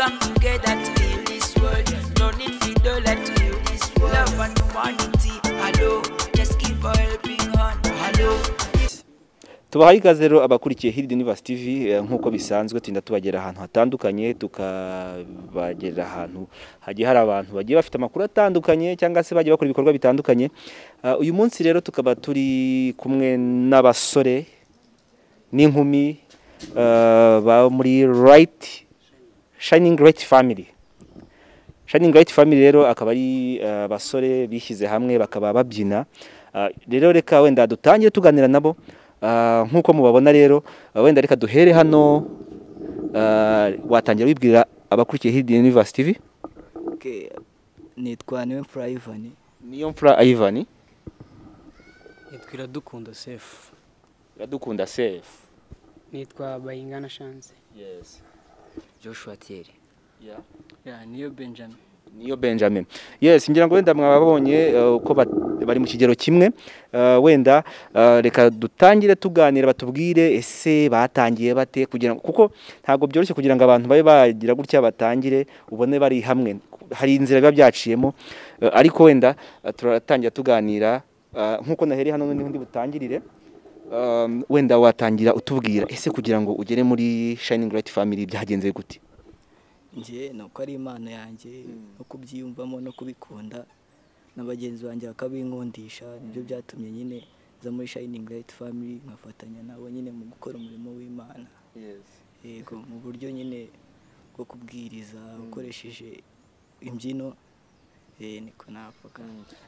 Come together to heal this world. No need for dollar to heal this world. Love and humanity, hello. Just give a helping hand, hello. Tubahaye ikaze rero abakurikiye Heal Universe TV, nk'uko bisanzwe tinda tubagera ahantu hatandukanye, tukabagera ahantu hagiye hari abantu bagiye bafite amakuru atandukanye cyangwa se bagiye bakora ibikorwa bitandukanye. Uyu munsi rero tukaba turi kumwe n'abasore n'inkumi ba muri Right Shining Light Family. Shining Light Family rero akaba ari abasore bishyize hamwe bakaba babyina. Rero reka wenda dutangire tuganira nabo. Nk'uko mubabona rero, wenda reka duhere hano. Watangira wibwira abakurikiye Heal Universe TV. Okay, nitwa Niyomfura Ivan. Niyomfura Ivan. Nitwa Iradukunda Sefu. Iradukunda Sefu. Nitwa Bayingana Chance. Yes. Joshua Thierry. Yeah. Yeah, Niyo Benjamin. Niyo Benjamin. Yes, ngira ngo wenda mwababonye uko bari mu kigero kimwe. Wenda reka dutangire tuganira, batubwire ese batangiye bate, kugira kuko ntago byoroshye kugira ngo abantu babe bagira gutya batangire ubone bari hamwe, hari inzira biba byaciyemo. Ariko wenda turatangira tuganira nkuko naheri hano n'undi butangirire. Wenda watangira utubwira ese kugira ngo ugere muri Shining Light Family byagenze gute? Nje nuko ari impano yanjye no kubyiyumvamo no kubikunda na bagenzi banjye bakabinkundisha, nibyo byatumye nyine nza muri Shining Light Family nkafatanya nabo nyine mu gukora umurimo w'Imana. Yes. Yego, mu buryo nyine bwo kubwiriza ukoresheje imbyino, niko navuga.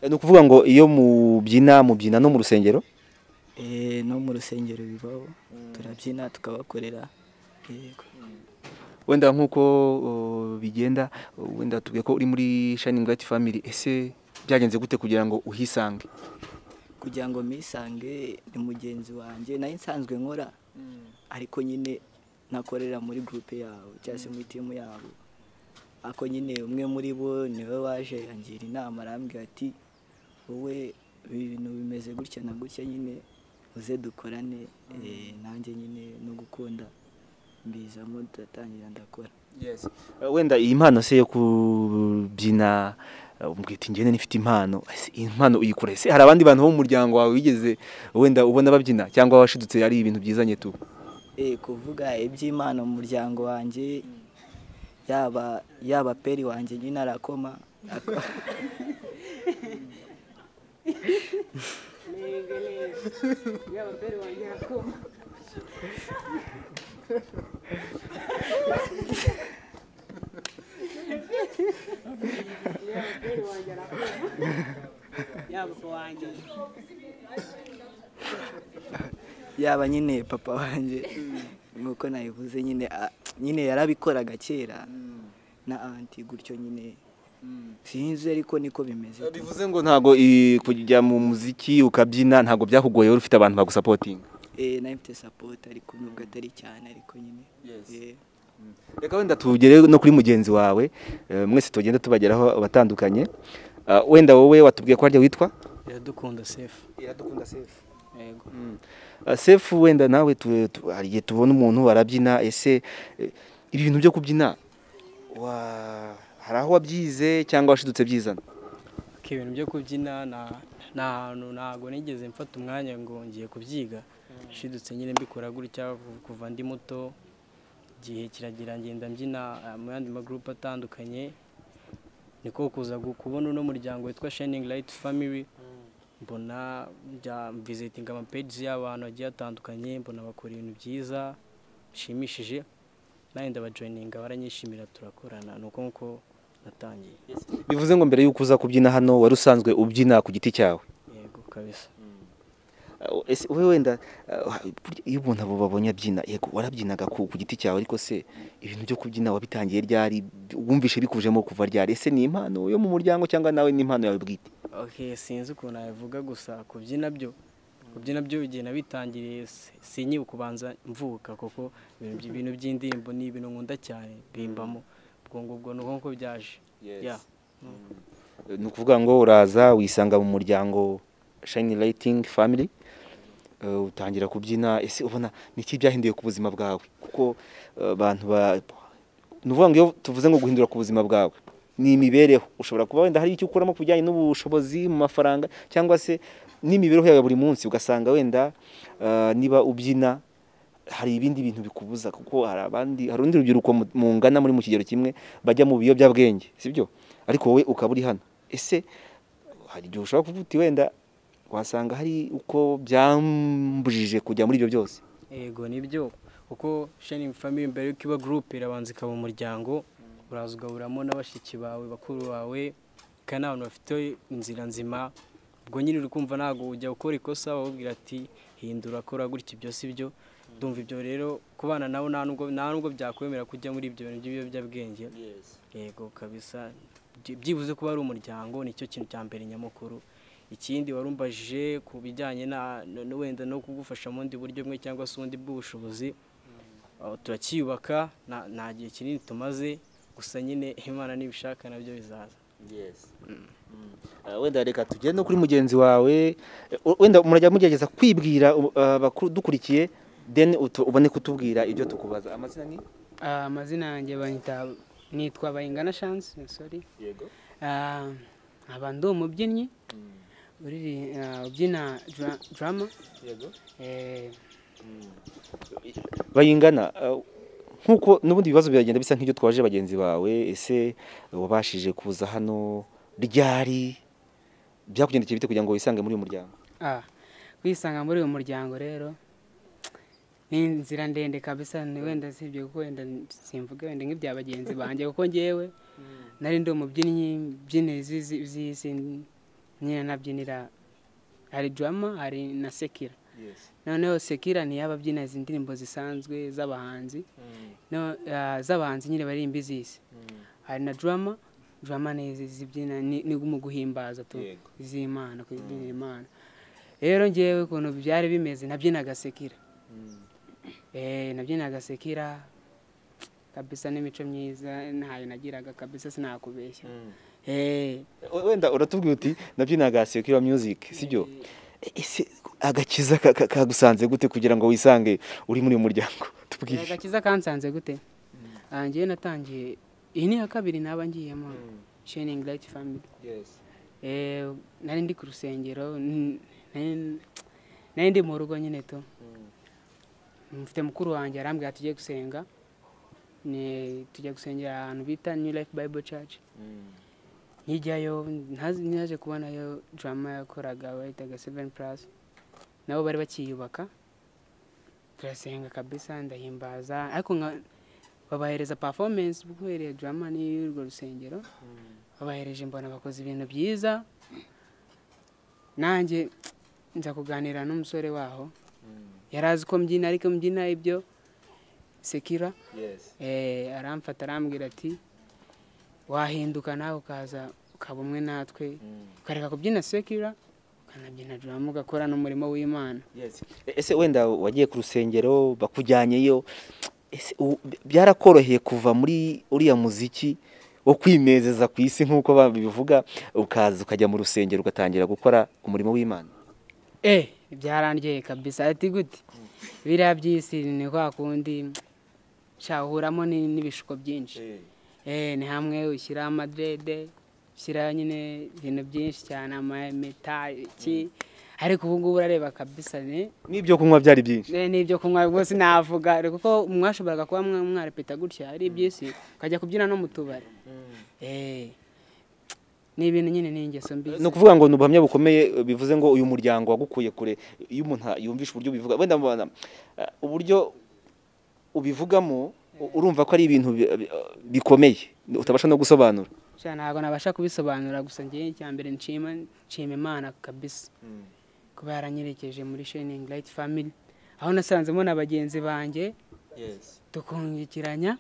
Ni ukuvuga ngo iyo mubyina mubyina no mu rusengero? No mu rusengero bibaho, turabyina tukabakorera. Yego. Wenda nkuko bigenda, wenda tubwiye ko uri muri Shining Light Family, ese byagenze gute kugira ngo uhisange? Kugira ngo misange ni mugenzi wanjye nayo nsanzwe nkora, ariko nyine nakorera muri groupe yabo cyangwa se muri team yabo. Ako nyine umwe muri bo niwe waje angira inama, arambwira ati wowe ibintu bimeze gutya na gutya nyine uze dukorane. Nanjye nyine no gukunda mbizamo ndatangira ndakora. Yes. Wenda iyi mpano se yo kubyina, umbwita ingene nifite impano, impano uyikura ese hari abandi bantu bo mu muryango wawe wigeze wenda ubona babyina cyangwa washidutse ari ibintu byizanye tu? Kuvuga iby'Imana mu muryango wanjye, yaba peri wanjye nyine arakoma. Yaba peri wanjye arakoma. Yaba nyine papa wanjye nkuko nabivuze nyine, nyine yarabikoraga kera na anti gutyo nyine, sinzi ariko niko bimeze. Bivuze ngo ntago kujya mu muziki ukabyina ntago byakugoye, uri ufite abantu bagusapotinga? Nayo mfite support ariko nubwo atari cyane, ariko nyine. Reka wenda tugere no kuri mugenzi wawe, mwese tugenda tubageraho abatandukanye. Wenda wowe watubwiye ko harya witwa Iradukunda Sefu. Iradukunda Sefu. Yego. Sefu, wenda nawe hari igihe tubona umuntu arabyina, ese ibi bintu byo kubyina hari aho wabyize cyangwa washidutse byizana? Okay, ibintu byo kubyina na hantu ntago nigeze mfata umwanya ngo ngiye kubyiga. Shidutse nyine mbikora gutya kuva ndi muto, gihe kiragira ngenda mbyina mu yandi ma group atandukanye, niko kuza kubona uno muryango witwa Shining Light Family. Mbona njya visiting ama pages y'abantu bagiye atandukanye, mbona bakora ibintu byiza bishimishije, nawe ndabajoininga baranyishimira turakorana, nuko nkuko natangiye. Bivuze ngo mbere yuko uza kubyina hano wari usanzwe ubyina ku giti cyawe? Yego kabisa. Ese wowe wenda iyo umuntu abo babonye abyina, yego warabyinaga ku giti cyawe, ariko se ibintu byo kubyina wabitangiye ryari? Wumvishe bikujemo kuva ryari? Ese ni impano yo mu muryango cyangwa nawe ni impano yawe bwite? Okay, sinzi ukuntu nabivuga, gusa kubyina byo igihe nabitangiriye sinyi ukubanza mvuka, kuko ibintu by'indirimbo ni ibintu nkunda cyane bimbamo, ubwo ngubwo nuko nko byaje. Yeah. Ni ukuvuga ngo uraza wisanga mu muryango Shining Lighting Family, utangira kubyina. Ese ubona niki byahinduye ku buzima bwawe? Kuko abantu Nuvuga ngo iyo tuvuze ngo guhindura ku buzima bwawe ni imibereho, ushobora kuba wenda hari icyo ukuramo ku bijyanye n'ubushobozi mu mafaranga cyangwa se n'imibereho yawe ya buri munsi, ugasanga wenda niba ubyina hari ibindi bintu bikubuza, kuko hari abandi, hari urundi rubyiruko mungana muri mu kigero kimwe bajya mu biyobyabwenge, sibyo? Ariko wowe ukaba uri hano. Ese hari igihe ushobora kuvuga uti wenda wasanga hari uko byambujije kujya muri ibyo byose? Yego nibyo, kuko Shining Family mbere yuko iba group irabanza ikaba umuryango, uraza ugaburamo n'abashiki bawe, bakuru bawe, kandi n'abantu bafite inzira nzima. Ubwo nyine uri kumva ntabwo ujya ukora ikosa bababwira ati hindura, kora gutya, ibyo si byo. Ndumva ibyo rero kubana nabo nta nubwo byakwemera kujya muri ibyo bintu by'ibiyobyabwenge. Yego kabisa, byibuze kuba ari umuryango nicyo kintu cya mbere nyamukuru. Ikindi warumbajije ku bijyanye na wenda no kugufasha mu bundi buryo bumwe cyangwa se ubundi bw'ubushobozi, turacyiyubaka, nta gihe kinini tumaze, gusa nyine Imana nibishaka nabyo bizaza. Wenda reka tugende no kuri mugenzi wawe, wenda murajya mugerageza kwibwira dukurikiye, then ubone kutubwira ibyo tukubaza. Amazina ni? Amazina yanjye banyita, nitwa Bayingana Chance, sorry. Yego. Aba ndi umubyinnyi ubyina drama. Yego. Bayingana, nkuko n'ubundi bibazo biragenda bisa nk'ibyo twaje bagenzi bawe, ese wabashije kuza hano ryari? Byakugendekeye bite kugira ngo wisange muri uyu muryango? Kwisanga muri uyu muryango rero ni inzira ndende kabisa, ni wenda sibyo kuko wenda simvuga wenda nk'ibya bagenzi banjye, kuko ngewe nari ndi umubyinnyi byine z'isi nyine nabyinira, hari drama hari na sekira. Noneho sekira ni y'ababyina izi ndirimbo zisanzwe z'abahanzi, z'abahanzi nyine baririmba iz'isi. Hari na drama, drama ni zibyina ni mu guhimbaza tu z'Imana, kubyinira Imana. Rero ngewe ukuntu byari bimeze nabyinaga sekira. Nabyinaga sekira kabisa n'imico myiza ntayo nagiraga kabisa, sinakubeshya. Wenda uratubwira uti nabyinaga sekira music, sibyo? Ese agakiza kagusanze gute kugira ngo wisange uri muri uyu muryango? Tubwire. Agakiza kansanze gute? Ngiye natangiye iyi ni ya kabiri naba ngiyemo Shining Light Family. Nari ndi ku rusengero, nari ndi mu rugo nyine to. Mfite mukuru wanjye arambwira tujye gusenga, ni tujya gusengera ahantu bita New Life Bible Church. Nkijyayo ntaje kubonayo drama yakoraga bayitaga 7+, nabo bari bakiyubaka. Turasenga kabisa, ndahimbaza, ariko babahereza performance guhereye drama ni urwo rusengero. Babahereje mbona bakoze ibintu byiza, nanjye nza kuganira n'umusore waho, yarazi ko mbyina ariko mbyina ibyo sekira. Aramfata arambwira ati wahinduka nawe ukaza ukaba umwe natwe, ukareka kubyina sekira ukanabyina drama ugakora n'umurimo w'Imana. Ese wenda wagiye ku rusengero bakujyanyeyo, ese byarakoroheye kuva muri uriya muziki wo kwimezeza ku isi nk'uko babivuga, ukaza ukajya mu rusengero ugatangira gukora umurimo w'Imana? Byarandyoheye kabisa. Ati gute biriya by'isi ni kwa kundi shahuramo n'ibishuko byinshi. Ni hamwe ushyira amadrede, ushyira nyine ibintu byinshi cyane, amameta iki, ariko ubu ngubu urareba kabisa ni n'ibyo kunywa byari byinshi. N'ibyo kunywa rwose navuga, kuko mwashoboraga kuba mwarepeta gutya ari iby'isi ukajya kubyina no mu tubari. Ni ibintu nyine ni ingeso mbi. Ni ukuvuga ngo ni ubuhamya bukomeye, bivuze ngo uyu muryango wagukuye kure. Iyo umuntu yumvisha uburyo ubivuga, wenda mbona uburyo ubivugamo urumva ko ari ibintu bikomeye utabasha no gusobanura. Ntabwo nabasha kubisobanura, gusa ngiye icya mbere nshima Imana kabisa kuba yaranyerekeje muri Shining Light Family, aho nasanzemo na bagenzi banjye tukungikiranya,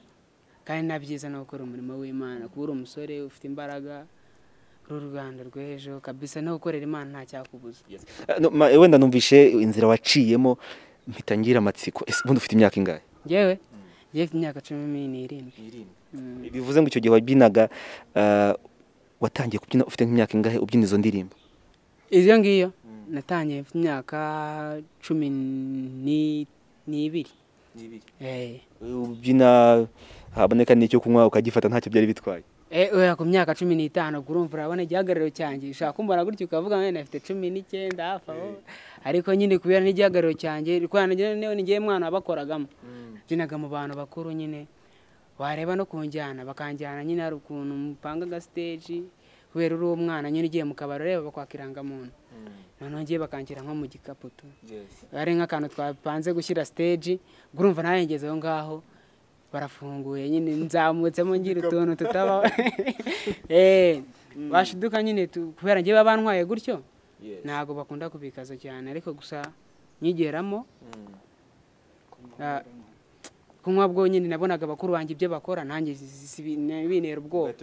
kandi na byiza no gukora umurimo w'Imana, kuba uri umusore ufite imbaraga rw'uruganda rw'ejo kabisa, no gukorera Imana nta cyakubuza. Wenda numvishe inzira waciyemo mpita ngira amatsiko. Ese ubundi ufite imyaka ingahe? Ngewe mfite imyaka 17. Bivuze ngo icyo gihe wabyinaga, watangiye kubyina ufite nk'imyaka ingahe ubyina izo ndirimbo? Izo ngiyo natangiye mfite imyaka 12. Eh, Ubyina haboneka n'icyo kunywa ukagifata, ntacyo byari bitwaye? Oya, ku myaka 15 ubwo urumva urabona igihagararo cyanjye, ushaka kumbona gutyo ukavuga ngo afite 19 hafi aho, ariko nyine kubera n'igihagararo cyanjye, kubera niyo ni njyewe mwana wabakoragamo, mbyinaga mu bantu bakuru nyine, wareba no kunjyana bakanjyana nyine, hari ukuntu mupanga aga stage, kubera uri umwana nyine ugiye mu kabari ureba bakwaka irangamuntu, noneho ngiye bakanshyira nko mu gikapu tu, ari nk'akantu twapanze gushyira stage, ubwo urumva nawe ngeze aho ngaho barafunguye nyine, nzamutsemo ngira utuntu tutabaho, bashiduka nyine kubera ngewe bantwaye gutyo, ntabwo bakunda kubikaza cyane, ariko gusa nyigeramo kunywa bwo nyine nabonaga bakuru banjye ibyo bakora, nanjye bintera ubwoba,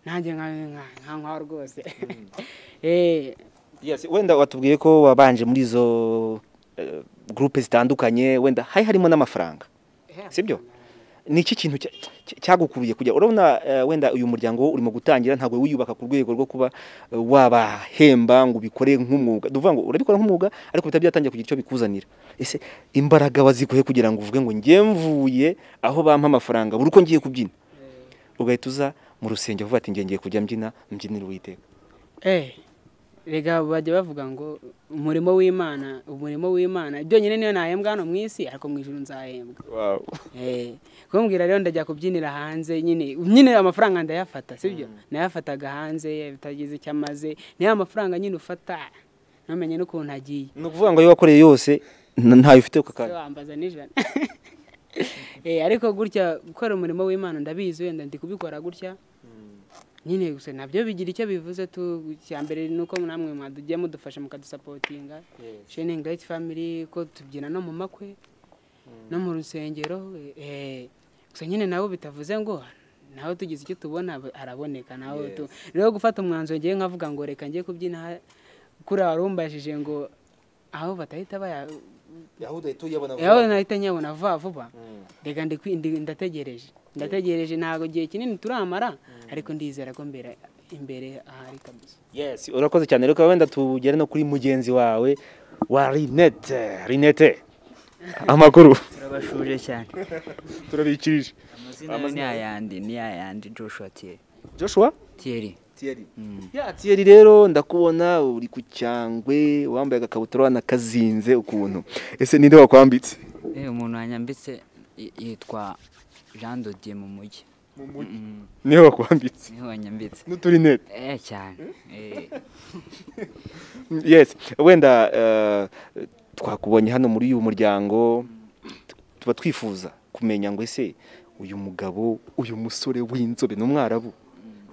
nanjye nkanywa rwose. Yes, wenda watubwiye ko wabanje muri izo groupe zitandukanye, wenda hari harimo n'amafaranga, sibyo? Ni iki kintu cyagukuruye kujya urabona wenda uyu muryango urimo gutangira, ntabwo wiyubaka ku rwego rwo kuba wabahemba ngo ubikore nk'umwuga, duvuga ngo urabikora nk'umwuga ariko bitaba byatangiye kugira icyo bikuzanira. Ese imbaraga wazikuye kugira ngo uvuge ngo njye mvuye aho bampa amafaranga buri uko ngiye kubyina, ugahita uza mu rusengero uvuga ati njye ngiye kujya mbyina mbyinira Uwiteka? Rega bajya bavuga ngo umurimo w'Imana, umurimo w'Imana byonyine niyo nahembwa hano mu isi, ariko mu ijuru nzahembwa. Kumbwira rero ndajya kubyinira hanze nyine amafaranga ndayafata, sibyo? Nayafataga hanze bitagize icyo amaze, niyo amafaranga nyine ufata ntumenye n'ukuntu agiye. Ni ukuvuga ngo ayo wakoreye yose ntayo ufite ku kanya. Wambaza n'ijana. Ariko gutya gukora umurimo w'Imana ndabizi, wenda ndi kubikora gutya nyine gusa nabyo bigira icyo bivuze tu. Cyambere nuko namwe mwadujya mudufasha mukadusapotinga Shining Light Family, ko tubyina no mu makwe no mu rusengero, gusa nyine nabo bitavuze ngo naho tugize icyo tubona araboneka naho tu. Rero gufata umwanzuro ngiye nkavuga ngo reka ngiye kubyina kuri abarumbajije ngo aho batahita baya yaho nahita nyabona vuba vuba, reka ndategereje ntago gihe kinini turamara, ariko ndizera ko mbere imbere ahari kabisa. Yes, urakoze cyane. Reka wenda tugere no kuri mugenzi wawe wa Rinete. Rinete, amakuru? Turabashuje cyane. Turabikirije. Amazina ni ayandi Joshua Thierry. Joshua Thierry. Thierry. Ya Thierry rero ndakubona uri ku cyangwe wambaye agakabutura nakazinze ukuntu. Ese ninde wakwambitse? Umuntu wanyambitse yitwa Jean Dodier mu mujyi. Niwe wakwambitse? Niwe wanyambitse. N'uturinete? Cyane. Yes, wenda twakubonye hano muri uyu muryango, tuba twifuza kumenya ngo ese uyu mugabo, uyu musore w'inzobe n'umwarabu,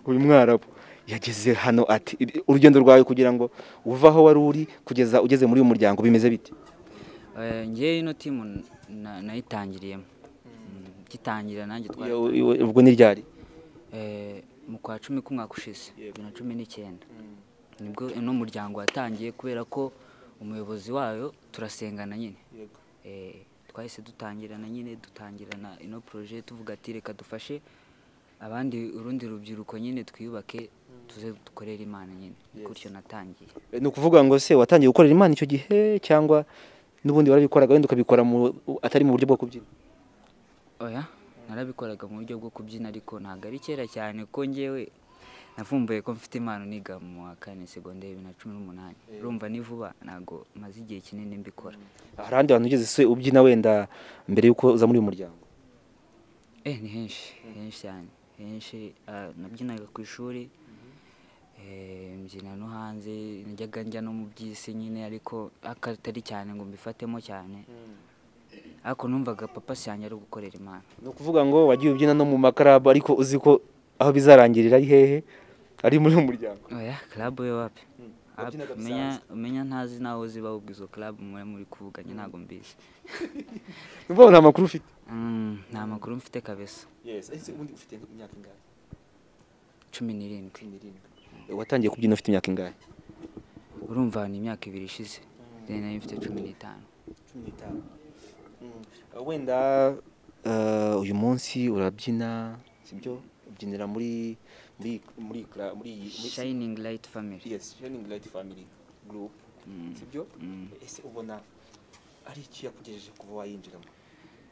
uyu mwarabu yageze hano ati urugendo rwawe kugira ngo uve aho wari uri kugeza ugeze muri uyu muryango bimeze bite? Ngiye ino timu nayitangiriyemo. Gitangira nanjye twari ubwo ni ryari? Mu kwa 10 k'umwaka ushize 2019 nibwo ino muryango watangiye, kubera ko umuyobozi wayo turasengana nyine. Twahise dutangirana nyine, dutangirana ino projet tuvuga ati reka dufashe abandi urundi rubyiruko nyine twiyubake tuze dukorera Imana nyine. Gutyo natangiye. Ni ukuvuga ngo se watangiye gukorera Imana icyo gihe cyangwa n'ubundi warabikoraga wenda ukabikora atari mu buryo bwo kubyina? Oya, narabikoraga mu buryo bwo kubyina, ariko ntabwo ari kera cyane ko ngewe navumbuye ko mfite impano niga mu wa 4 secondaire 2018. Urumva ni vuba, ntabwo maze igihe kinini mbikora. Hari abandi bantu ugeze se ubyina wenda mbere yuko uza muri uyu muryango? Ni henshi, henshi cyane. Henshi nabyinaga ku ishuri, mbyina no hanze, najyaga njya no mu by'isi nyine, ariko akatari cyane ngo mbifatemo cyane. Ariko numvaga papa yanjye ari gukorera Imana. Ni ukuvuga ngo wagiye ubyina no mu makarabu, ariko uzi ko aho bizarangirira ari hehe? Ari muri uyu muryango? Oya, club yo wapi? Umenya ntazi naho ziba ubwo izo club muri kuvuganye ntago mbizi. Numva nta makuru ufite? Nta makuru mfite kabisa. Yes, ese ubundi ufite imyaka ingahe? 17. Watangiye kubyina ufite imyaka ingahe? Urumva ni imyaka 2 ishize. Nari mfite 15. 15. Wenda uyu munsi urabyina, sibyo? Ubyinira muri Shining Light Family. Yes, Shining Light Family Group. Sibyo? Ese ubona ari iki yakugejeje kuba wayinjiramo?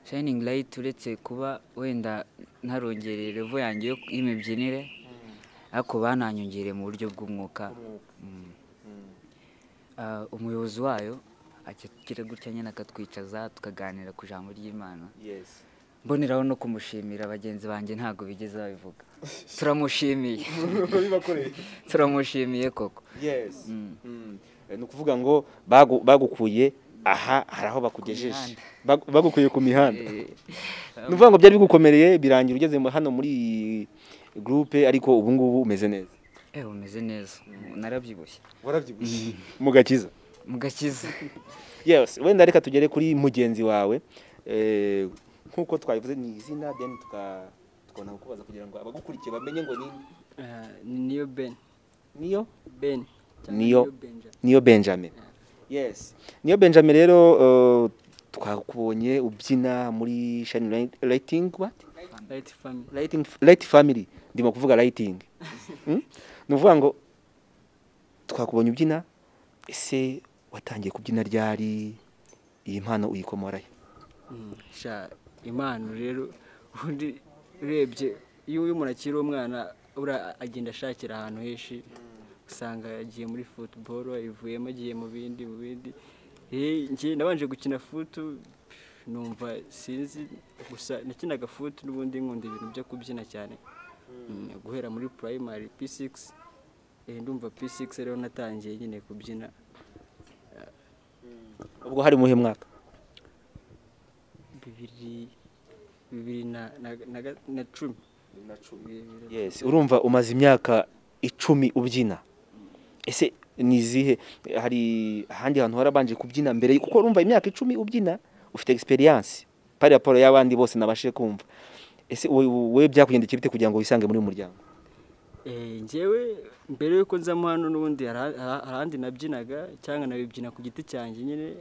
Shining Light uretse kuba wenda ntarongereye level yanjye y'imibyinire, ariko bananyongereye mu buryo bw'umwuka. Umuyobozi wayo agira gutya nyine akatwicaza tukaganira ku ijambo ry'Imana. Mboneraho no kumushimira, bagenzi banjye ntabwo bigeze babivuga. Turamushimiye. Turamushimiye koko. Ni ukuvuga ngo bagukuye aha hari aho bakugejeje. Bagukuye ku mihanda. Ni ukuvuga ngo byari bigukomereye birangira ugeze hano muri groupe, ariko ubu ngubu umeze neza. Umeze neza. Narabyibushye. Warabyibushye. Mu gakiza. Mu gakiza. Yes, wenda reka tugere kuri mugenzi wawe. Nkuko twabivuze ni izina, then tukabona kukubaza kugira ngo abagukurikiye bamenye ngo ni Niyo Ben. Niyo Ben. Niyo Benjamin. Yes. Niyo Benjamin rero twakubonye ubyina muri Shining Lighting what? Light Family. Light Family. Ndimo kuvuga lighting. Nuvuga ngo twakubonye ubyina, ese watangiye kubyina ryari? Iyi mpano uyikomoraye? Sha impano rero ubundi urebye iyo umuntu akiri umwana agenda ashakira ahantu henshi, usanga yagiye muri football, ivuyemo agiye mu bindi. Njye nabanje gukina foot, numva sinzi, gusa nakinaga foot n'ubundi nkunda ibintu byo kubyina cyane. Guhera muri primary P6, ndumva P6 rero natangiye nyine kubyina. Ubwo hari muhe mwaka? 2010. Yes, urumva umaze imyaka 10 ubyina. Ese nizihe hari ahandi hantu harabanje kubyina mbere, kuko urumva imyaka 10 ubyina ufite experience pari raporo y'abandi bose nabashe kumva. Ese wowe byakugendekeye bite kugira ngo wisange muri umuryango? Njyewe mbere yuko nzamo hano n'ubundi harandi nabyinaga cyangwa nabibyina ku giti cyanjye nyine.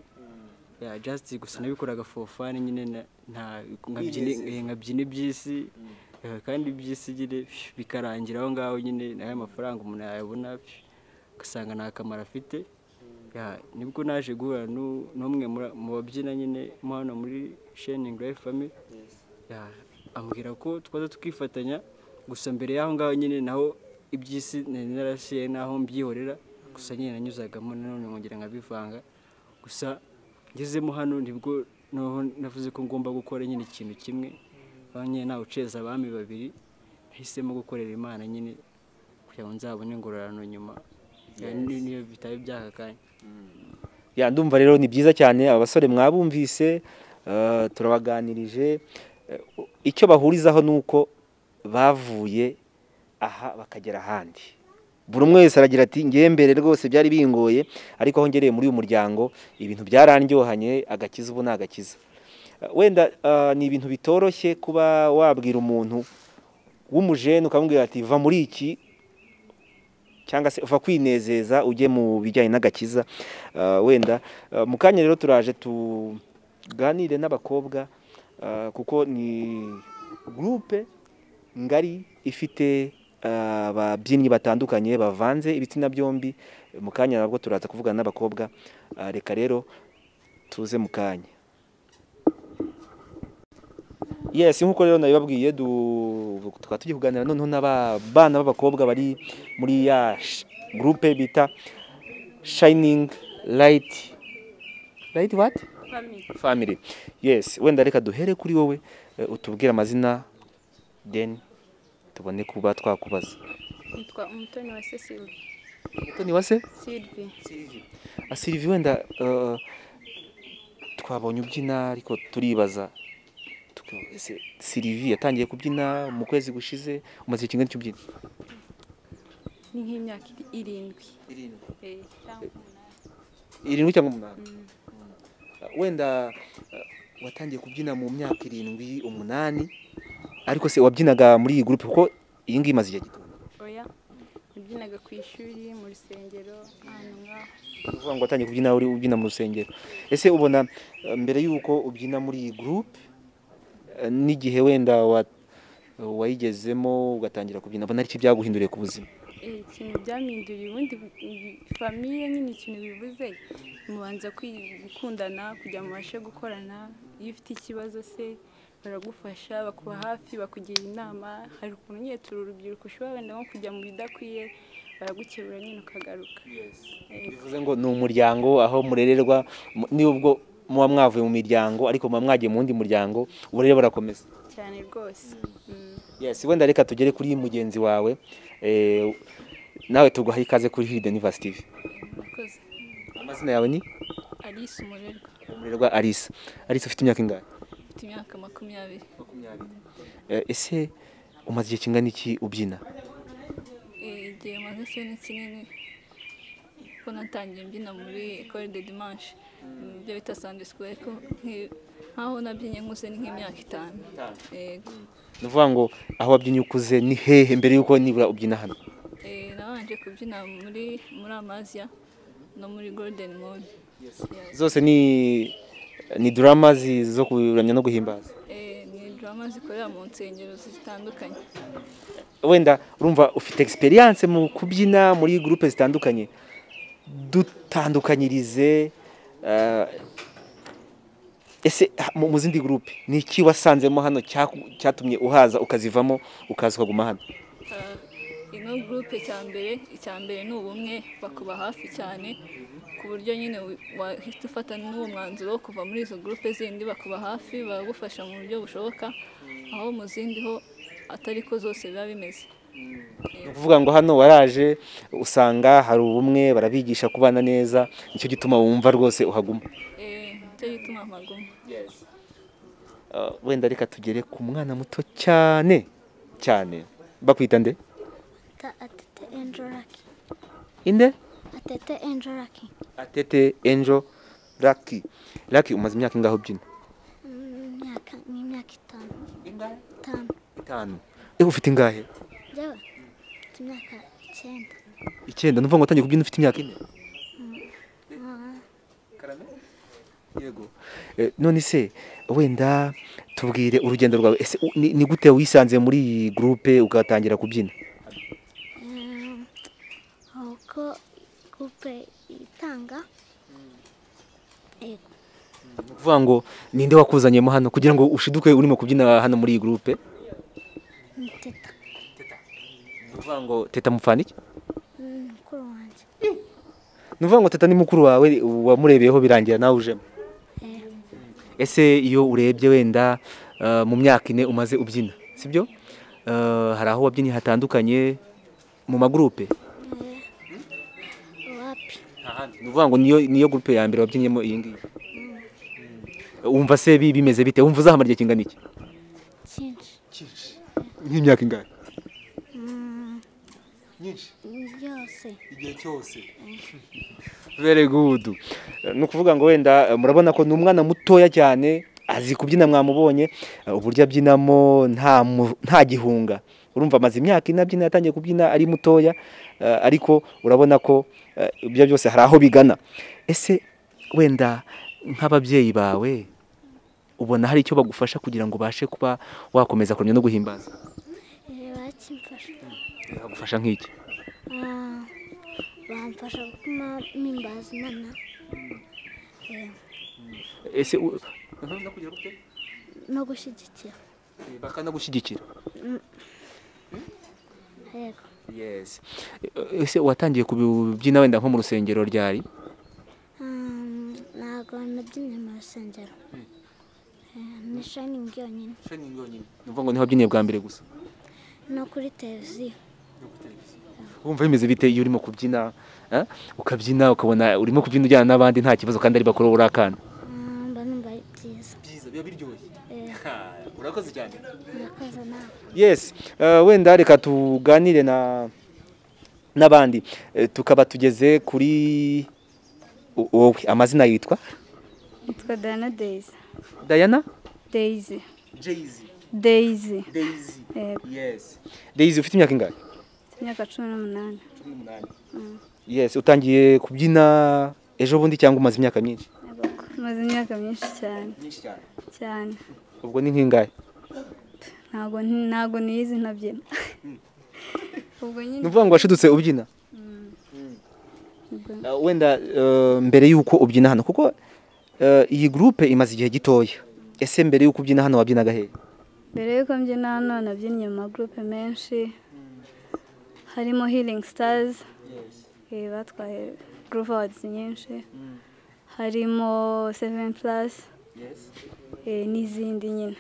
Ya just gusa nabikoraga for fun nyine, nta nkabyina iby'isi, kandi iby'isi nyine bikarangira aho ngaho nyine, nayo amafaranga umuntu yayabona ugasanga nta kamaro afite. Nibwo naje guhura n'umwe mu babyina nyine hano muri Shining Light Family, ambwira ko twaza tukifatanya. Gusa mbere y'aho ngaho nyine naho iby'isi narasiye naho mbyihorera, gusa nyine nanyuzagamo nanone nkongera nkabivanga. Gusa ngezemo hano nibwo navuze ko ngomba gukora nyine ikintu kimwe, nyine nawe uceza abami babiri, nahisemo gukorera Imana nyine kugira ngo nzabone ingororano nyuma, niyo bitari by'aka kanya. Ya ndumva rero ni byiza cyane, aba basore mwabumvise, turabaganirije. Icyo bahurizaho nuko bavuye aha bakagera ahandi. Buri umwe wese aragira ati ngiye mbere rwose byari bingoye, ariko aho ngereye muri uyu muryango ibintu byarandyohanye, agakiza ubu nagakiza. Wenda ni ibintu bitoroshye kuba wabwira umuntu w'umujene ukamubwira ati va muri iki, cyangwa se uva kwinezeza ujye mu bijyanye n'agakiza. Wenda mu kanya rero turaje tuganire n'abakobwa, kuko ni groupe ngari ifite ababyinnyi batandukanye bavanze ibitsina byombi. Mu kanya nabwo turaza kuvugana n'abakobwa. Reka rero tuze mu kanya. Yes, nkuko rero nabibabwiye tukaba tugiye kuganira noneho n'abana b'abakobwa bari muri ya groupe bita Shining Light what? Family. Yes, wenda reka duhere kuri wowe utubwire amazina then tubone kuba twakubaza. Nitwa Umutoni wa Sylvie. Umutoni wa se? Sylvie. Sylvie, wenda twabonye ubyina ariko turibaza Sylvie yatangiye kubyina mu kwezi gushize, umaze igihe kingana iki ubyina? Ni nk'imyaka 7. 7 cyangwa 8. Wenda watangiye kubyina mu myaka 7 8, ariko se wabyinaga muri iyi groupe kuko iyi ngiyi imaze igihe gito? Oya, nabyinaga ku ishuri, mu rusengero, ahantu ngaho. Uvuga ngo watangiye kubyina uri ubyina mu rusengero. Ese ubona mbere yuko ubyina muri iyi groupe n'igihe wenda wayigezemo ugatangira kubyina, ubona ari iki byaguhinduriye ku buzima? Ikintu byampinduriye ubundi famiye nyine ikintu bivuze, mubanza gukundana kugira ngo mubashe gukorana, Iyo ufite ikibazo se baragufasha, bakuba hafi, bakugira inama. Hari ukuntu nyine turi urubyiruko ushobora wenda nko kujya mu bidakwiye, baragukebura nyine ukagaruka. Bivuze ngo ni umuryango aho murererwa, nubwo muba mwavuye mu miryango ariko muba mwagiye mu wundi muryango, uburere burakomeza cyane rwose. Yes, wenda reka tugere kuri mugenzi wawe, nawe tuguha ikaze kuri Hidden Universe TV. Murakoze. Amazina yawe ni? Alice Umurerwa. Umurerwa Alice. Alice, ufite imyaka ingahe? Mfite imyaka 20. 20. Ese umaze igihe kingana iki ubyina? Igihe maze se ni kinini, kuko natangiye mbyina muri Ecole de Dimanche, ibyo bita Sunday School, ariko nkaho nabyinnye nkuze ni nk'imyaka 5. Yego. Ni ukuvuga ngo aho wabyinnye ukuze ni hehe mbere yuko nibura ubyina hano? Nabanje kubyina muri Amazia no muri Golden Moon. Zose ni drama zo kuramya no guhimbaza? Ni drama zikorera mu nsengero zitandukanye. Wenda urumva ufite experience mu kubyina muri groupe zitandukanye, dutandukanyirize ese mu zindi groupe ni iki wasanzemo hano cyatumye uhaza ukazivamo ukaza ukaguma hano? Ino groupe icya mbere ni ubumwe, bakuba hafi cyane ku buryo nyine wahita ufata n'uwo mwanzuro wo kuva muri izo groupe zindi, bakuba hafi bagufasha mu buryo bushoboka, aho mu zindi ho atari ko zose biba bimeze. Ni ukuvuga ngo hano waraje usanga hari ubumwe, barabigisha kubana neza, nicyo gituma wumva rwose uhaguma. Nicyo gituma mpaguma. Yes. Wenda reka tugere ku mwana muto cyane cyane. Bakwita nde? Atete Angel Lucky. Inde? Atete Angel Lucky. Atete Angel Lucky. Lucky, umaze imyaka ingahe ubyina? Imyaka 5. Ingahe? 5. 5. Ufite ingahe? Njyewe mfite imyaka 9. 9, ni ukuvuga ngo watangiye kubyina ufite imyaka 4? Karame? Yego. None se wenda tubwire urugendo rwawe, ese ni gute wisanze muri iyi groupe ugatangira kubyina? Uko groupe itanga. Yego. Ni ukuvuga ngo ninde wakuzanyemo hano kugira ngo ushiduke urimo kubyina hano muri iyi groupe? Ni Teta. Ni ukuvuga ngo Teta mupfana iki? Mukuru wanjye. Ni ukuvuga ngo Teta ni mukuru wawe, wamurebeyeho birangira nawe ujemo. Ese iyo urebye wenda mu myaka 4 umaze ubyina, sibyo? Hari aho wabyinnye hatandukanye mu magroupe? Wapi? Ni ukuvuga ngo niyo groupe ya mbere wabyinyemo iyi ngiyi. Wumva se bimeze bite? Wumva uzahamara igihe kingana iki? Cyinshi. Nk'imyaka ingahe? Nyinshi. Yose. Igihe cyose. Very good. Ni ukuvuga ngo wenda murabona ko ni umwana mutoya cyane, azi kubyina, mwamubonye uburyo abyinamo nta gihunga. Urumva amaze imyaka 4 abyina, yatangiye kubyina ari mutoya, ariko urabona ko ibyo byose hari aho bigana. Ese wenda nk'ababyeyi bawe ubona hari icyo bagufasha kugira ngo ubashe kuba wakomeza kuramya no guhimbaza? Bakimfasha. Bagufasha nk'iki? Bamfasha gutuma mpimbaza Imana. Ese no gushyigikira. Bakanagushyigikira? Yego. Yes. Ese watangiye kubyina wenda nko mu rusengero ryari? Ntabwo nabyinnye mu rusengero. Ni Shining yonyine. Shining yonyine. Ni ukuvuga ngo niho wabyiniye bwa mbere gusa? No kuri televiziyo. Wumva bimeze bite iyo urimo kubyina, ukabyina ukabona urimo kubyina ujyana n'abandi nta kibazo kandi ari bakuru uri akana? Mba numva ari byiza. Byiza, biba biryoshye. Urakoze cyane. Urakoze nawe. Yes, wenda reka tuganire n'abandi. Tukaba tugeze kuri wowe, amazina yitwa? Yitwa Diana Daisy. Diana? Daisy. Jay-Z. Daisy. Daisy. Yes. Daisy, ufite imyaka ingahe? Imyaka 18. 18. Yes, utangiye kubyina ejo bundi cyangwa umaze imyaka myinshi? Maze imyaka myinshi cyane. Myinshi cyane. Cyane. Ubwo ni nk'ingahe? Ntago nizi ntabyina. Ubwo nyine. Nuvuga ngo washidutse ubyina? Wenda mbere yuko ubyina hano kuko iyi groupe imaze igihe gitoya. Ese mbere y'uko ubyina hano wabyinaga he? Mbere y'uko mbyina hano nabyinnye mu magroupe menshi, harimo Healing Stars, batwaye Groove Awards nyinshi, harimo 7+, n'izindi nyine,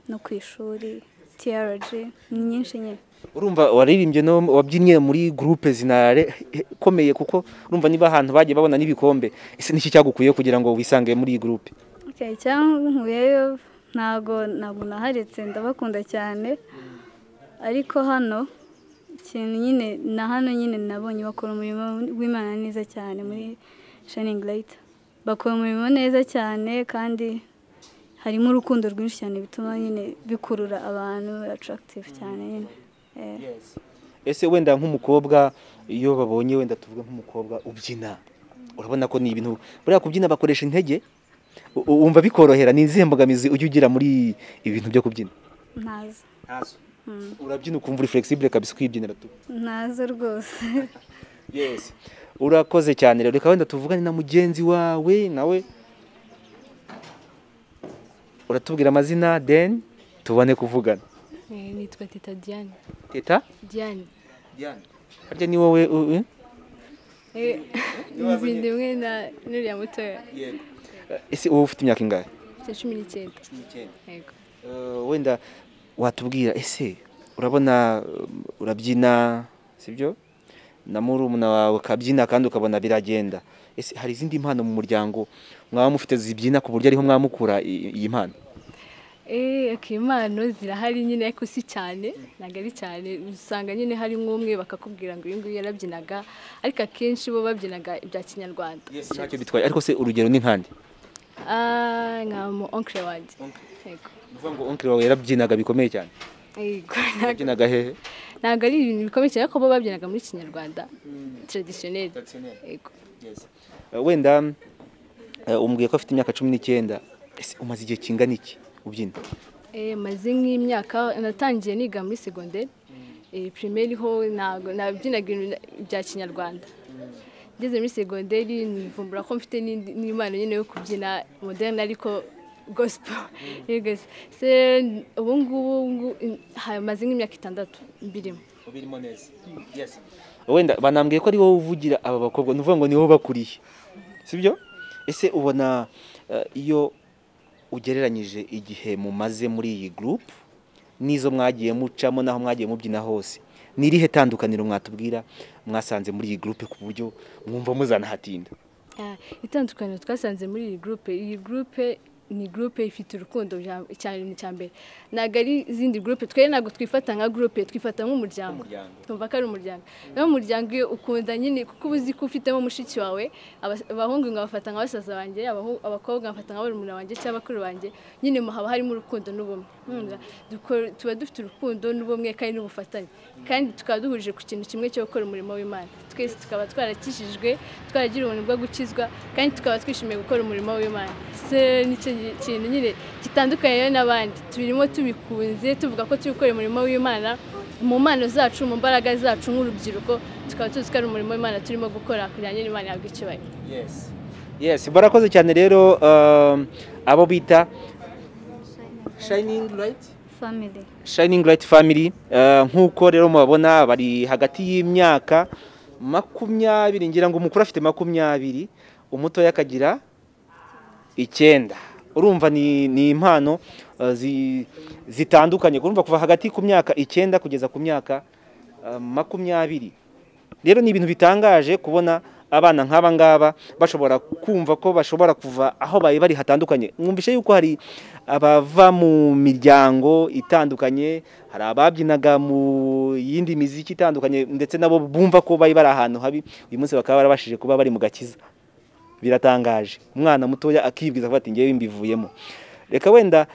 no ku ishuri TRG, ni nyinshi nyine. Urumva waririmbye no wabyinnye muri groupe zinare komeye, kuko urumva niba ahantu bagiye babona n'ibikombe. Ese niki cyagukuye kugira ngo wisange muri iyi groupe? Okay, cyankuyeyo ntago naharitse, ndabakunda cyane, ariko hano ikintu nyine na hano nyine nabonye bakora umurimo w'Imana neza cyane muri Shining Light, bakora umurimo neza cyane kandi harimo urukundo rwinshi cyane bituma nyine bikurura abantu attractive cyane nyine. Ese wenda nk'umukobwa iyo babonye wenda tuvuga nk'umukobwa ubyina, urabona ko ni ibintu buriya kubyina bakoresha intege, wumva bikorohera? Ni izihe mbogamizi ujya ugira muri ibintu byo kubyina? Ntazo. Urabyina ukumva uri flexible kabisa ukibyinira tu? Ntazo rwose. Yes, urakoze cyane. Rero reka wenda tuvugane na mugenzi wawe, nawe uratubwira amazina then tubone kuvugana. Nitwa Teta Diane. Teta Diane. Diane. Harya ni wowe? Nzindi mwe na nuriya mutoya. Yego. Ese wowe ufite imyaka ingahe? 19. 19. Yego. Wenda watubwira, ese urabona urabyina sibyo? Na murumuna wawe kabyina kandi ukabona biragenda. Ese hari izindi mpano mu muryango mwaba mufite zibyina ku buryo ariho mwamukura iyi mpano? Impano zirahari nyine ariko si cyane, ntabwo ari cyane. Usanga nyine hari nk'umwe bakakubwira ngo uyu nguyu yarabyinaga, ariko akenshi bo babyinaga ibya kinyarwanda. Ntacyo bitwaye, ariko se urugero ni nkande? Nka mu oncle wanjye. Yego. Uvuga ngo oncle wawe yarabyinaga bikomeye cyane? Yego. Yabyinaga hehe? Ntabwo ari ibintu bikomeye cyane, ariko bo babyinaga muri kinyarwanda traditionnel. Yego. Wenda umbwiye ko afite imyaka 19, ese umaze igihe kingana iki ubyina? Maze nk'imyaka, natangiye niga muri secondaire, primaire ho ntabwo nabyinaga ibintu bya kinyarwanda. Ngeze muri secondaire nivumbura ko mfite n'impano nyine yo kubyina moderne ariko gospel. Se ubu ngubu maze nk'imyaka 6 mbirimo. Ubirimo neza. Yes. Wenda banambwiye ko ari wowe uvugira aba bakobwa, nuvuga ngo ni wowe bakuriye, sibyo? Ese ubona iyo ugereranyije igihe mumaze muri iyi group nizo mwagiye mucamo naho mwagiye mubyina hose, ni irihe tandukaniro mwatubwira mwasanze muri iyi group ku buryo mwumva muzanahatinda? Itandukaniro twasanze muri iyi group, iyi group ni groupe ifite urukundo cyane cyambere. Ntabwo ari izindi groupe, twe ntabwo twifata nka groupe, twifata nk'umuryango. Tumva ko ari umuryango. Naho umuryango iyo ukunda nyine kuko uzi ko ufitemo mushiki wawe, abahungu ngabafata nka basaza banjye, abakobwa ngabafata nka barumuna banjye cyangwa bakuru banjye, nyine haba harimo urukundo n'ubumwe. Tuba dufite urukundo n'ubumwe kandi n'ubufatanye, kandi tukaba duhurije ku kintu kimwe cyo gukora umurimo w'Imana. Twese tukaba twarakijijwe, twaragira ubuntu bwo gukizwa, kandi tukaba twishimiye gukora umurimo w'Imana. Se nicyo kintu nyine gitandukanye n'abandi, tubirimo tubikunze, tuvuga ko turi gukora umurimo w'Imana mu mpano zacu, mu mbaraga zacu nk'urubyiruko, tukaba tuzi ko ari umurimo w'Imana turimo gukora kugira ngo Imana ihabwe icyubahiro. Yes, barakoze cyane rero abo bita Shining Light Family. Shining Light Family, nkuko rero mubabona bari hagati y'imyaka 20, ngira ngo umukuru afite 20, umutoya akagira 9. Urumva ni impano zitandukanye, urumva kuva hagati ku myaka 9 kugeza ku myaka 20. Rero ni ibintu bitangaje kubona abana nk'aba ngaba bashobora kumva ko bashobora kuva aho bari bari hatandukanye. Mwumvishe yuko hari abava mu miryango itandukanye, hari ababyinaga mu yindi miziki itandukanye, ndetse nabo bumva ko bari bari ahantu habi, uyu munsi bakaba barabashije kuba bari mu gakiza. Biratangaje, umwana mutoya akibwiza ko ati ngewe mbivuyemo. Reka wenda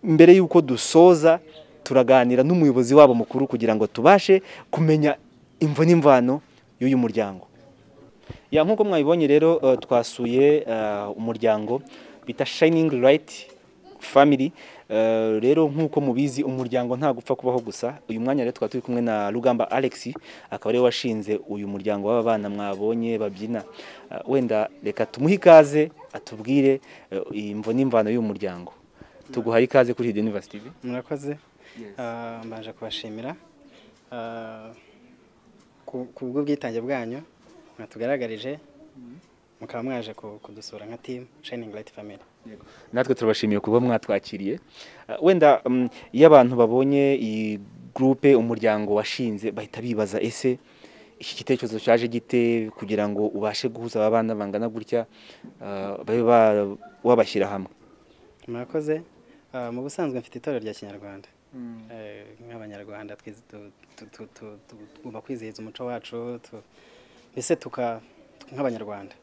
mbere yuko dusoza turaganira n'umuyobozi wabo mukuru kugira ngo tubashe kumenya imvo n'imvano y'uyu muryango. Ya nkuko mwabibonye rero twasuye umuryango bita Shining Light Family. Rero nk'uko mubizi umuryango nta gupfa kubaho gusa. Uyu mwanya rero tukaba turi kumwe na Rugamba Alex, akaba ariwe washinze uyu muryango w'aba bana mwabonye babyina. Wenda reka tumuhe ikaze atubwire imvo n'imvano y'uyu muryango. Tuguhaye ikaze kuri Hidden Universe TV. Murakoze. Mbanje kubashimira ku bw'ubwitange bwanyu mwatugaragarije, mukaba mwaje kudusura nka team Shining Light Family. Natwe turabashimiye kuba mwatwakiriye. Wenda iyo abantu babonye iyi groupe umuryango washinze bahita bibaza, ese iki gitekerezo cyaje gite kugira ngo ubashe guhuza aba bana bangana gutya, babe wabashyira hamwe? Murakoze. Mu busanzwe mfite itorero rya Kinyarwanda. Nk'abanyarwanda tugomba kwizihiza umuco wacu, mbese nk'abanyarwanda.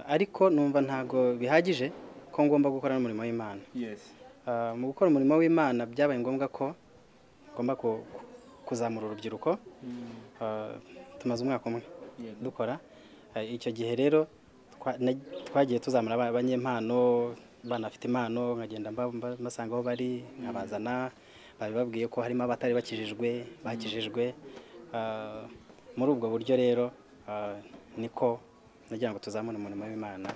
Ariko numva ntago bihagije ko ngomba gukora n'umurimo w'Imana. Mu gukora umurimo w'Imana byabaye ngombwa ko ngomba kuzamura urubyiruko. Tumaze umwaka umwe dukora. Icyo gihe rero twagiye tuzamura abanyempano, banafite impano, nkagenda mbasanga aho bari nkabazana, babibabwiye ko harimo abatari bakijijwe bakijijwe. Muri ubwo buryo rero niko nagira ngo tuzamure umurimo w'Imana.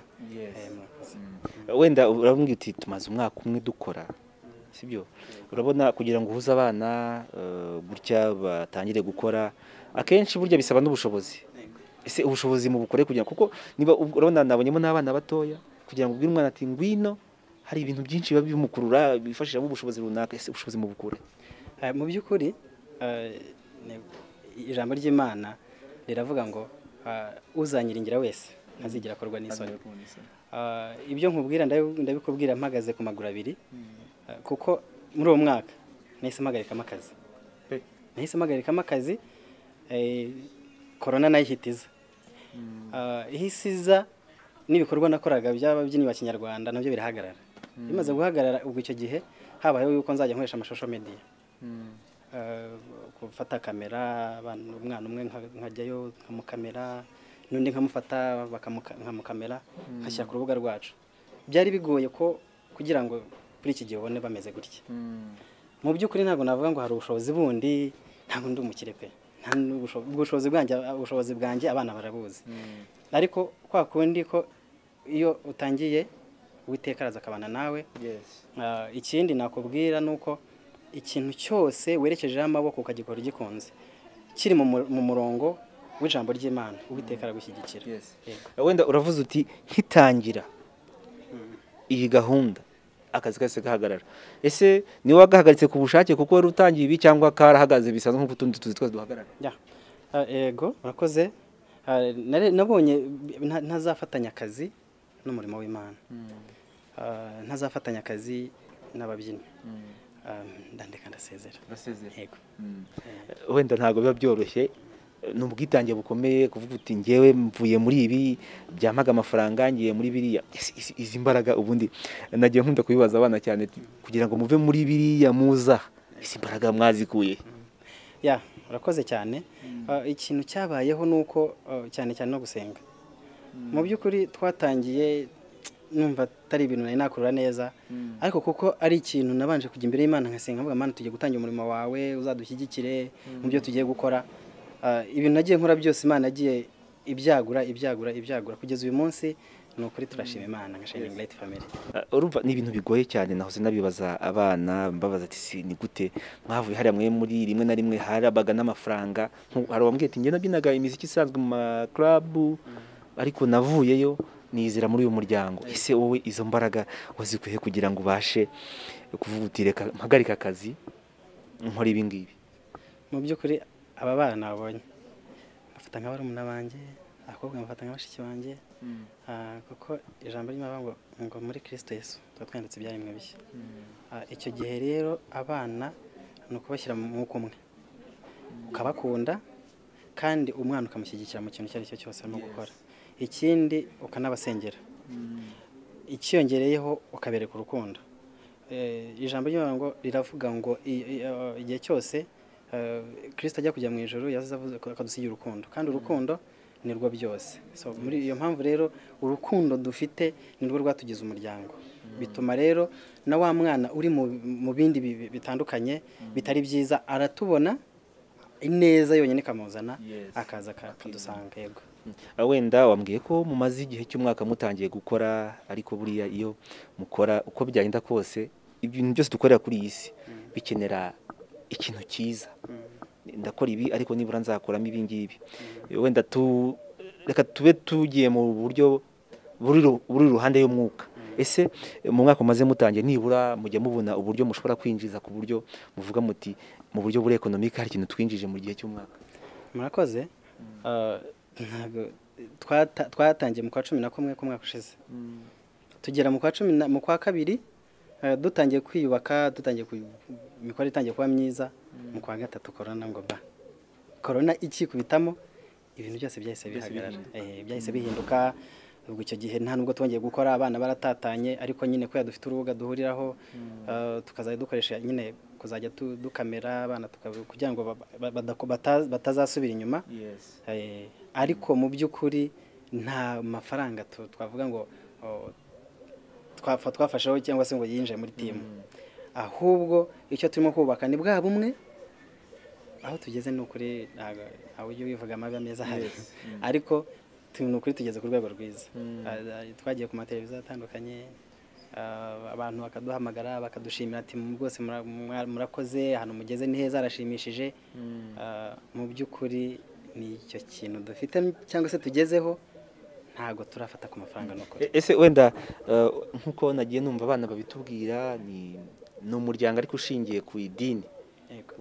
Wenda urabwira uti tumaze umwaka umwe dukora, sibyo? Urabona kugira ngo uhuze abana gutya batangire gukora, akenshi burya bisaba n'ubushobozi. Ese ubushobozi mu bukore kugira, kuko niba urabona nabonyemo n'abana batoya, kugira ngo ubwire umwana ati ngwino, hari ibintu byinshi biba bimukurura bifashishamo ubushobozi runaka. Ese ubushobozi mu bukure? Mu by'ukuri ijambo ry'Imana riravuga ngo uzanyiringira wese ntazigera akorwa n'isoni. Ibyo nkubwira ndabikubwira mpagaze ku maguru abiri, kuko muri uwo mwaka nahise mpagarikamo akazi. Nahise mpagarikamo akazi, corona nayihitiza. Ihisiza n'ibikorwa nakoraga by'ababyinnyi ba Kinyarwanda nabyo birahagarara. Bimaze guhagarara, ubwo icyo gihe habayeho yuko nzajya nkoresha amashusho media, gufata kamera, umwana umwe nkajyayo nkamukamera, n'undi nkamufata nkamukamera, nkashyira ku rubuga rwacu. Byari bigoye ko kugira ngo kuri iki gihe ubone bameze gutya. Mu by'ukuri ntabwo navuga ngo hari ubushobozi bundi, ntabwo ndi umukire pe. Ubushobozi bwanjye abana barabuzi. Ariko kwa kundi ko iyo utangiye Uwiteka araza akabana nawe. Ikindi nakubwira nuko ikintu cyose werekejeho amaboko ukagikora ugikunze, kiri mu murongo w'ijambo ry'Imana, Uwiteka aragushyigikira. Wenda uravuze uti nkitangira iyi gahunda akazi kose gahagarara. Ese niwe wagahagaritse ku bushake kuko wari utangiye ibi, cyangwa karahagaze bisanzwe nk'uko utundi tuzi twose duhagarara? Yego, urakoze. Nabonye ntazafatanya akazi n'umurimo w'Imana, ntazafatanya akazi n'ababyinnyi, ndandeka ndasezera. Yego. Wenda ntabwo biba byoroshye, ni ubwitange bukomeye kuvuga uti ngewe mvuye muri ibi byampaga amafaranga ngiye muri biriya. Izi mbaraga ubundi nagiye nkunda kubibaza abana cyane, kugira ngo muve muri biriya muza, izi mbaraga mwazikuye? Ya, urakoze cyane. Ikintu cyabayeho nuko cyane cyane no gusenga. Mu by'ukuri twatangiye numva atari ibintu nari nakurura neza, ariko kuko ari ikintu nabanje kujya imbere y'Imana nkasenga mvuga Mana tugiye gutangira umurimo wawe, uzadushyigikire mu byo tugiye gukora. Ibintu nagiye nkora byose Imana yagiye ibyagura ibyagura ibyagura kugeza uyu munsi. Ni ukuri turashima Imana nka Shining Light Family. Urumva ni ibintu bigoye cyane, nahoze nabibaza abana mbabaza ati si ni gute mwavuye hariya mwe muri rimwe na rimwe harabaga n'amafaranga. Hari uwambwiye ati njye nabyinaga imiziki isanzwe mu ma club, ariko navuyeyo nizera muri uyu muryango. Ese wowe izo mbaraga wazikuye kugira ngo ubashe kuvuga uti reka mpagarika akazi nkora ibi ngibi? Mu by'ukuri aba bana nabonye bafata nka barumuna banjye, abakobwa bafata nka bashiki banjye, kuko ijambo ry'Imana ngo muri Kristo Yesu tuba twanditse ibyaremwe bishya. Icyo gihe rero abana ni ukubashyira mu mwuka umwe, ukabakunda kandi umwana ukamushyigikira mu kintu icyo ari cyo cyose arimo gukora. Ikindi ukanabasengera, ikiyongereyeho ukabereka urukundo. Ijambo ry'Imana ngo riravuga ngo igihe cyose Kristo ajya kujya mu ijuru yazavuze akadusigira urukundo, kandi urukundo nirwo byose. So muri iyo mpamvu rero urukundo dufite nirwo rwatugize umuryango. Bituma rero na wa mwana uri mu bindi bitandukanye bitari byiza aratubona ineza yonyine ikamuzana akaza akadusanga. Yego. Wenda wambwiye ko mumaze igihe cy'umwaka mutangiye gukora, ariko buriya iyo mukora uko byagenda kose ibintu byose dukorera kuri iyi si bikenera ikintu cyiza. Ndakora ibi ariko nibura nzakoramo ibi ngibi. Wenda reka tube tugiye mu buryo buri ruhande y'umwuka. Ese mu mwaka mumaze mutangiye nibura mujya mubona uburyo mushobora kwinjiza ku buryo muvuga muti mu buryo buri economic hari ikintu twinjije mu gihe cy'umwaka? Murakoze. Ntabwo twatangiye mu kwa 11 k'umwaka ushize, tugera mu kwa 10 mu kwa 2 dutangiye kwiyubaka, dutangiye imikorere itangiye kuba myiza. Mu kwa 3 corona ngo ba corona ikikubitamo ibintu byose byahise bihagarara, byahise bihinduka. Ubwo icyo gihe nta nubwo twongeye gukora, abana baratatanye, ariko nyine kubera dufite urubuga duhuriraho tukazajya dukoresha nyine kuzajya dukamera abana kugira ngo batazasubira inyuma. Ariko mu by'ukuri nta mafaranga twavuga ngo twafasheho cyangwa se ngo yinjiye muri timu, ahubwo icyo turimo kubaka ni bwa bumwe. Aho tugeze ni ukuri ntawe ujya wivuga amabi ameza ahari, ariko ni ukuri tugeze ku rwego rwiza. Twagiye ku mateleviziyo atandukanye, abantu bakaduhamagara bakadushimira ati rwose murakoze, ahantu mugeze ni heza harashimishije. Mu by'ukuri ni icyo kintu dufite cyangwa se tugezeho, ntago turafata ku mafaranga n'ukuri. Ese wenda nkuko nagiye numva abana babitubwira ni umuryango ariko ushingiye ku idini,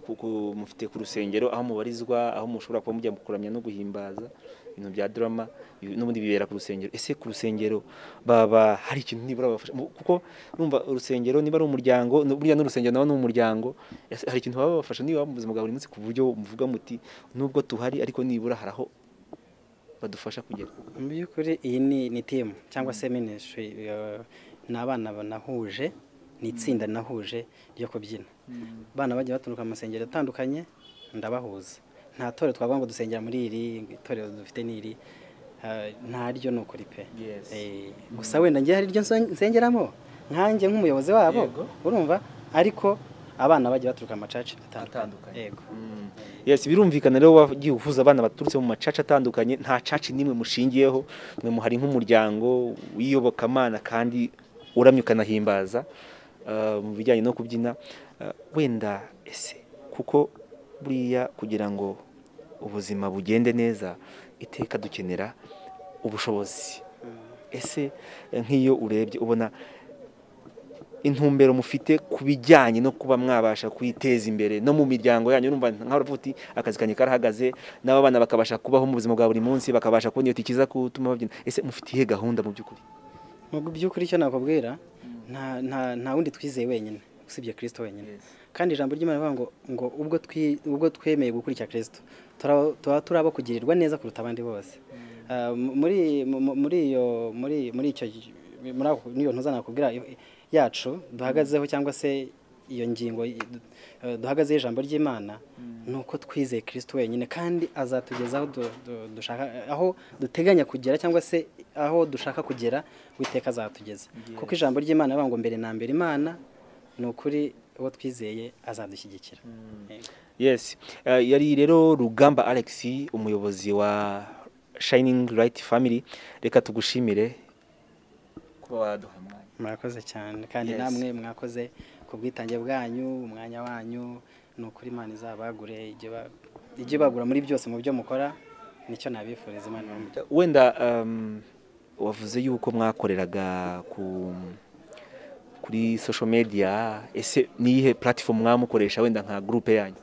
kuko mufite ku rusengero aho mubarizwa, aho mushobora kuba mujya kuramya no guhimbaza ibintu bya drama n'ubundi bibera ku rusengero. Ese ku rusengero baba hari ikintu nibura bafasha? Kuko numva urusengero niba ari umuryango, buriya n'urusengero nawo ni umuryango, hari ikintu baba bafasha niba mu buzima bwa buri munsi ku buryo muvuga muti nubwo tuhari ariko nibura haraho badufasha kugera? Mu by'ukuri iyi ni team cyangwa se ministry, ni abana banahuje, ni itsinda nahuje ryo kubyina. Abana bagiye baturuka mu masengero atandukanye ndabahuza. Nta torero twavuga ngo dusengera muri iri torero dufite n'iri, ntaryo ni ukuri pe. Gusa wenda ngiye hari iryo nsengeramo nkanjye nk'umuyobozi wabo, urumva, ariko abana bagiye baturuka mu macaca atandukanye. Yego. Yes, birumvikana rero wagiye uhuza abana baturutse mu macaca atandukanye, nta caca nimwe mushingiyeho, mwe muhari nk'umuryango w'iyobokamana kandi uramye ukanahimbaza mu bijyanye no kubyina. Wenda ese kuko buriya kugira ngo ubuzima bugende neza iteka dukenera ubushobozi, ese nk'iyo urebye ubona intumbero mufite ku bijyanye no kuba mwabasha kwiteza imbere no mu miryango yanyu? Urumva nka uravuga uti akazi kanjye karahagaze, n'aba bana bakabasha kubaho mu buzima bwa buri munsi, bakabasha kubona iyo tikiza gutuma babyina. Ese mufite iyihe gahunda mu by'ukuri? Mu by'ukuri icyo nakubwira, nta wundi twizeye wenyine usibye Kristo wenyine. Kandi ijambo ry'Imana rivuga ngo ubwo twemeye gukurikira Kristo tuba turabo kugirirwa neza kuruta abandi bose. Muri iyo muri icyo muri iyo ntuza nakubwira yacu duhagazeho cyangwa se iyo ngingo duhagazeho ijambo ry'Imana, nuko twizeye Kristo wenyine kandi azatugeza aho dushaka, aho duteganya kugera cyangwa se aho dushaka kugera, Uwiteka azatugeza. Kuko ijambo ry'Imana rivuga ngo mbere na mbere Imana, ni ukuri uwo twizeye azadushyigikira. Yes, yari rero Rugamba Alex, umuyobozi wa Shining Light Family. Reka tugushimire kuba waduha umwanya. Murakoze cyane kandi namwe mwakoze ku bwitange bwanyu, umwanya wanyu, ni ukuri Imana izabagure, ijye bagura muri byose mu byo mukora, nicyo nabifuriza Imana. Wenda wavuze yuko mwakoreraga kuri social media, ese niyihe platform mwamukoresha wenda nka groupe yanyu?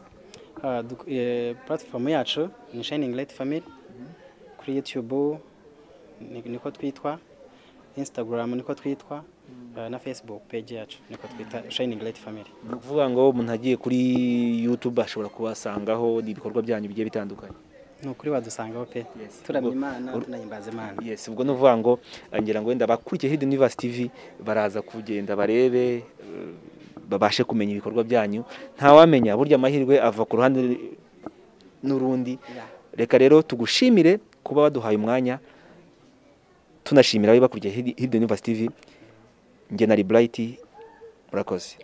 Platform yacu ni Shining Light Family kuri YouTube niko twitwa, Instagram niko twitwa, na Facebook page yacu niko twita Shining Light Family. Ni ukuvuga ngo umuntu agiye kuri YouTube ashobora kubasangaho ibikorwa byanyu bigiye bitandukanye. Ni ukuri wadusangaho pe, turamya Imana tunahimbaza Imana. Yes, ubwo nuvuga ngo ngira ngo wenda abakurikiye Hidden Universe TV baraza kugenda barebe babashe kumenya ibikorwa byanyu. Ntawamenya burya amahirwe ava ku ruhande n'urundi. Reka rero tugushimire kuba baduhaye umwanya, tunashimira abari bakurikiye Hidden Universe TV. Njye na Bright, murakoze.